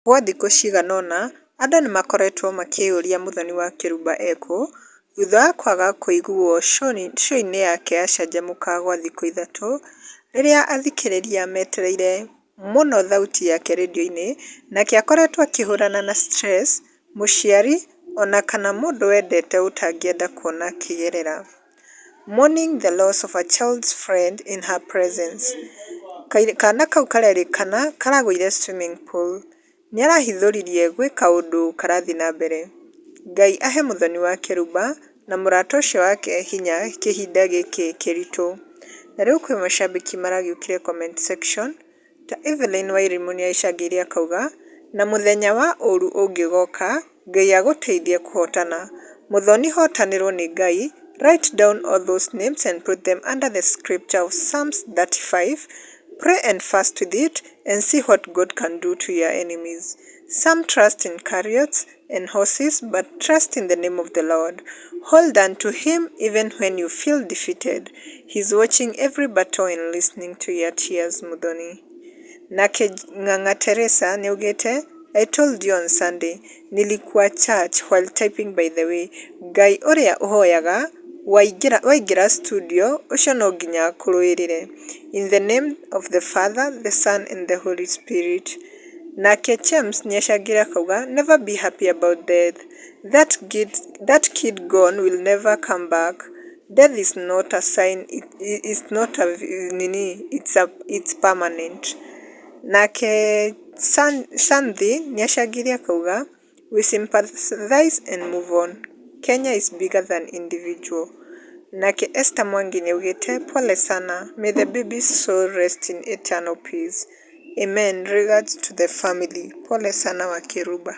Gwa thikũ cigana ũna, andũ nĩmakoretwo makĩyũria Muthoni wa Kĩrumba ekũ thutha wa kwaga kũiguo cũinĩ yake ya Canjamũka gwa thikũ 3, rĩrĩa athikĩrĩria metereire mũno thauti yake rĩndiũ-inĩ nake akoretwo akĩhũrana na stress mũciari ona kana mũndũ wendete ũtangĩenda kuona akĩgerera. Mourning the loss of a child's friend in her presence. Kana kau karerĩkana karagũire swimming pool. Nĩarahithũririe gwĩ kaũndũ karathiĩ na mbere. Ngai ahe Muthoni wa Kĩrumba na mũrata ũcio wake hinya kĩhinda gĩkĩ kĩritũ. Na rĩu kwĩ mashabiki maragĩũkire comment section ta Evelyn Wairimu nĩacangĩire akauga na mũthenya wa ũru ũngĩgoka Ngai agũteithie kũhotana. Muthoni hotanĩrwo nĩ Ngai. Write down all those names and put them under the scripture of Psalms 35. Pray and fast with it and see what God can do to your enemies. Some trust in chariots and horses, but trust in the name of the Lord. Hold on to him even when you feel defeated. He's watching every battle and listening to your tears, Muthoni. Nake Ng'ang'a Teresa nĩaugĩte, I told you on Sunday, nilikuwa church while typing, by the way. Ngai ũrĩa ũhoyaga waingĩra studio ũcio no nginya akũrũĩrĩre. In the name of the Father, the Son and the Holy Spirit. Nake James nĩacangĩire akauga, never be happy about death. That kid gone will never come back. Death is not a sign, it's not a nini, it's permanent. Nake Shanthi nĩacangĩire akauga, we sympathize and move on. Kenya is bigger than individual. Nake Esther Mwangi nĩaugĩte, pole sana, may the baby's soul rest in eternal peace. Amen. Regards to the family. Pole sana wa Kĩrumba.